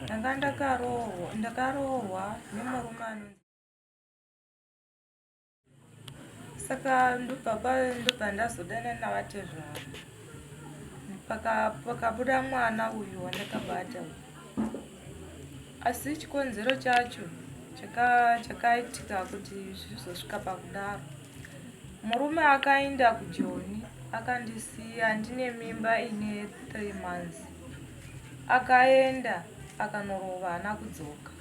Ndanga ndakaroorwa, ndakaroorwa nemurume anonzi saka ndobva ndobva ndazodana navatezvara pakabuda mwana uyu wandakabata uyu asi chikonzero chacho chakaitika kuti zvizosvika pakudaro murume akaenda kujoni akandisiya ndine mimba ine 3 months akaenda akanorova haana kudzoka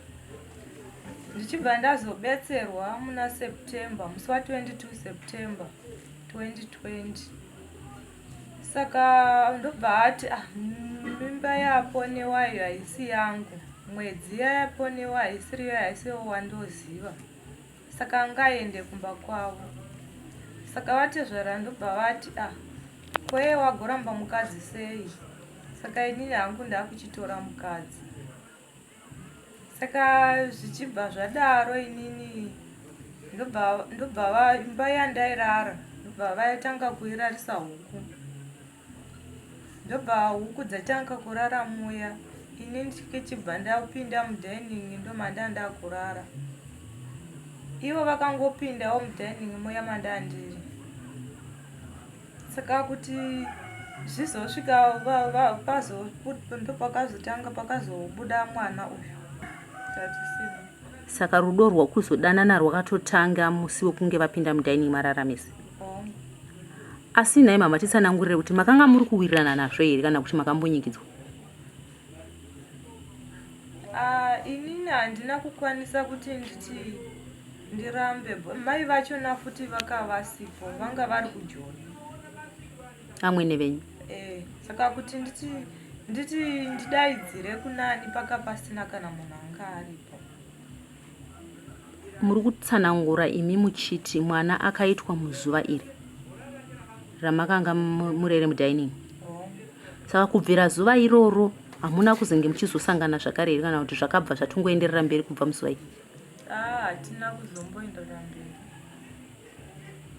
ndichibva ndazobetserwa muna September musi wa 22 September 2020 saka ndobva ati ah, mimba yaponewa iyo haisi yangu mwedzi yayaponewa haisiriyo haisiyo wandoziva saka ngaende kumba kwavo saka vatezvara ndobva vati ah kweye wagoramba mukadzi sei saka inini hangu ndakuchitora mukadzi Saka zvichibva zvadaro inini ndobva ndobva imba yandairara ndobva vatanga kuirarisa huku. Ndobva huku dzatanga kurara muya ini ndichibva ndapinda mudining ndomandanga ndakurara. Ivo vakangopindawo mudining muya mandandiri. Saka kuti zvizosvika ndopakazotanga pakazobuda mwana uyu tatisina. Saka rudo rwekuzodanana rwakatotanga musi wekunge vapinda mudining mararamisi. Oh. Asi nhai mama titsanangurire kuti makanga muri kuwirirana nazvo here kana kuti makambunyikidzwa? Ah, inini handina kukwanisa kuti nditi ndirambe mai vachona futi vakavasipo vanga vari kujoni amwene venyu eh, saka kuti nditi nditi ndidaidzire kunani paka pasina kana munhu anga aripo Muri kutsanangura imi muchiti mwana akaitwa muzuva iri ramakanga murere mudining. Saka kubvira zuva iroro hamuna kuzenge muchizosangana zvakare here kana kuti zvakabva zvatongoenderera mberi kubva muzuva iri? Ah, hatina kuzomboenderera mberi.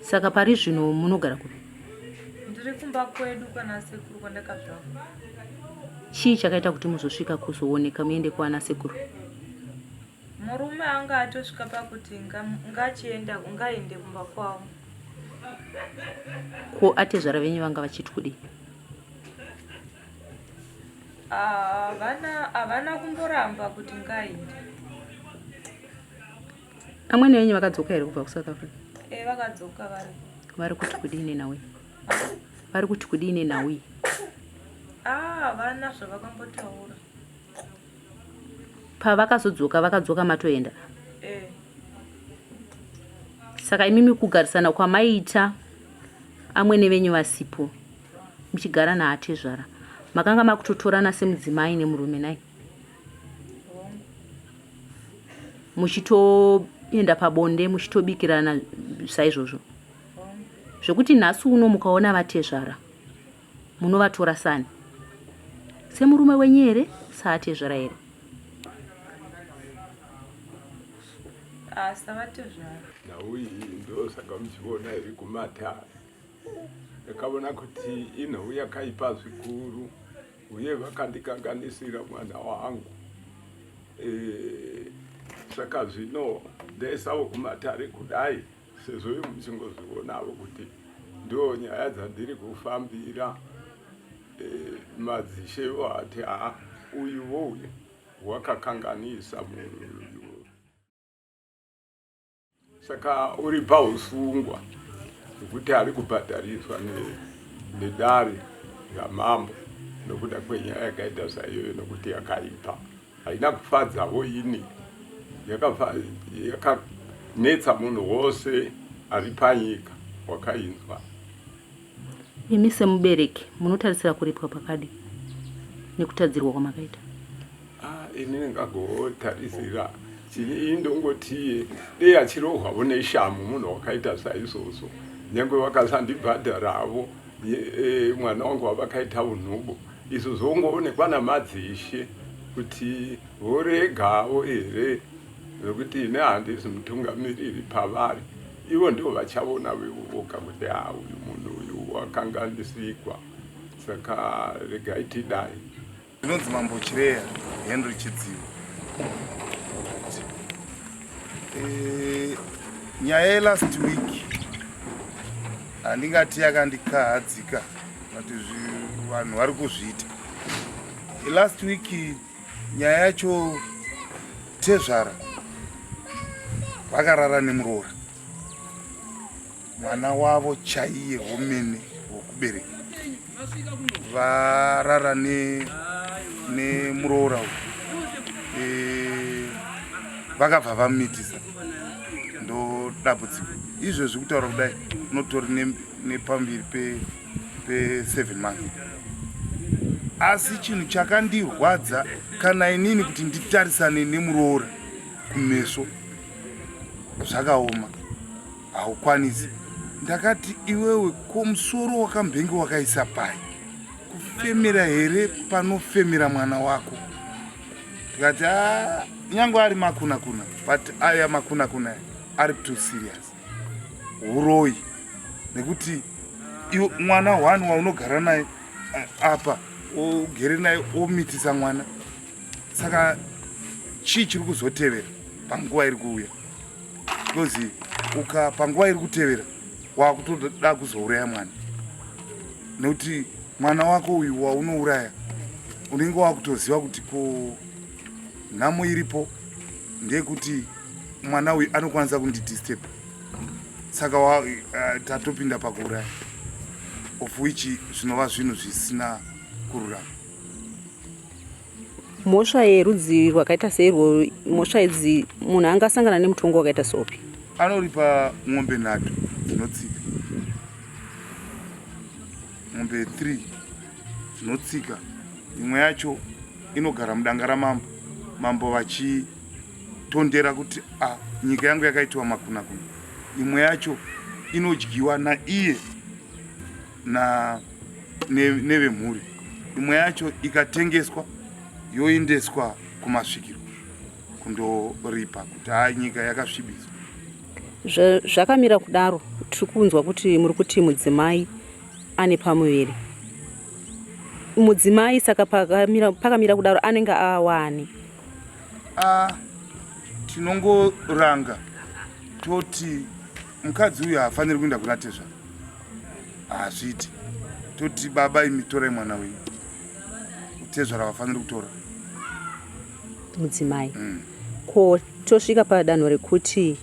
Saka pari zvino munogara kupi? Ndiri kumba kwedu kwana sekuru kwandakazvarwa. Chii chakaita kuti muzosvika kuzooneka muende kwana sekuru? Murume anga atosvika pakuti ngachienda ngaende kumba kwavo. Ko atezvara venyu vanga vachiti kudii? Havana havana kumboramba kuti ngaende. Amwene venyu vakadzoka here kubva kuSouth Africa? Eh, vakadzoka vari. Vari kuti kudii nenhau iyi? Vari kuti kudii nenhau iyi? Ah, havana zvavakambotaura. Pavakazodzoka vakadzoka matoenda? Eh. Saka imimi kugarisana kwamaiita amwene venyu vasipo muchigara naatezvara makanga makutotorana semudzimai nemurume nai? Muchitoenda pabonde muchitobikirana saizvozvo zvekuti nhasi uno mukaona vatezvara munovatora sani semurume wenyu here saatezvara here? Ah, savatezvara. Nhau iyi ndosaka muchiona iri kumatare. Ndakaona kuti inhau yakaipa zvikuru uye vakandikanganisira mwana wangu. E, saka zvino ndaisawo kumatare kudai sezvo ivo muchingozvionavo kuti ndo nyaya dzandiri kufambira. E, madzishe ati haa uyuwo uyu wakakanganisa munhu uyu. Saka uri pausungwa nokuti ari kubhadhariswa nedare ramambo nokuda kwenyaya yakaita saiyoyo nokuti yakaipa haina kufadzawo ini yakanetsa munhu wose ari panyika wakainzwa. Imi semubereki munotarisira kuripwa pakadii nekutadzirwa kwamakaita? Ah, ini ndingagotarisira chii ndongoti dei achirohwavo neshamu munhu wakaita saizvozvo nyange vakasandibhadharavo e, mwana wangu wavakaita unhubu izvo zvongoonekwa namadzishe kuti voregawo here nokuti ini handisi mutungamiriri pavari ivo ndivo vachaona voga kuti ha uyu munhu uyu wakanganisikwa saka regai tidai. Ndinonzi Mambo Chireya Henry Chidzivo. E, nyaya yelast week handingati yakandikahadzika but vanhu vari kuzviita. Last week nyaya yacho tezvara vakarara nemuroora mwana wavo chaiye womene wokubereka varara nemuroora uyu e, vakabva vamitisa ndo dambudziko izvezvi kutaura kudai unotori nepambiri pe7 months asi chinhu chakandirwadza kana inini kuti nditarisane nemuroora kumeso zvakaoma haukwanisi ndakati iwewe ko musoro wakambenge wakaisa pai kufemera here panofemera mwana wako ndikati ah, nyange ari makuna kuna but aya makuna kuna ari too serious uroyi nekuti iwe mwana one waunogara naye apa ugere naye omitisa mwana saka chii chiri kuzotevera panguva iri kuuya because uka panguva iri kutevera wakutoda kuzouraya mwana nekuti mwana wako uyu waunouraya unenge wakutoziva kuti ko nhamo iripo ndeyekuti mwana uyu anokwanisa kundidisturb saka uh, tatopinda pakuuraya of which zvinova zvinhu zvisina kururama mhosva yerudzi rwakaita seirwo mhosva idzi munhu angasangana nemutongo wakaita sopi anoripa ng'ombe nhatu dzinotsika ng'ombe 3 dzinotsika imwe yacho inogara mudanga ramambo mambo vachitondera kuti a nyika yangu yakaitiwa makuna kuna imwe yacho inodyiwa naiye na nevemhuri imwe yacho ikatengeswa yoendeswa kumasvikiro kundoripa kuti haa nyika yakasvibiswa zvakamira kudaro tiri kunzwa kuti muri kuti mudzimai ane pamuviri mudzimai saka pakamira, pakamira kudaro anenge awani a tinongoranga toti mukadzi uyu haafaniri kuenda kuna tezvara hazviiti toti baba imi torai mwana wenyu tezvara vafaniri kutora mudzimai mm. Ko tosvika padanho rekuti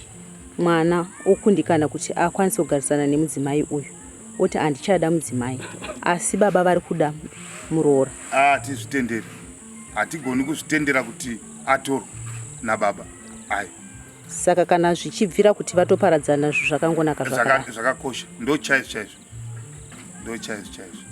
mwana okundikana kuti akwanise kugarisana nemudzimai uyu oti handichada mudzimai asi baba vari kuda muroora hatizvitenderi hatigoni kuzvitendera kuti atorwe nababa ayo saka kana zvichibvira kuti vatoparadzana zvakangonaka zvakakosha ndo chaizvo chaizvo ndo chaizvo chaizvo.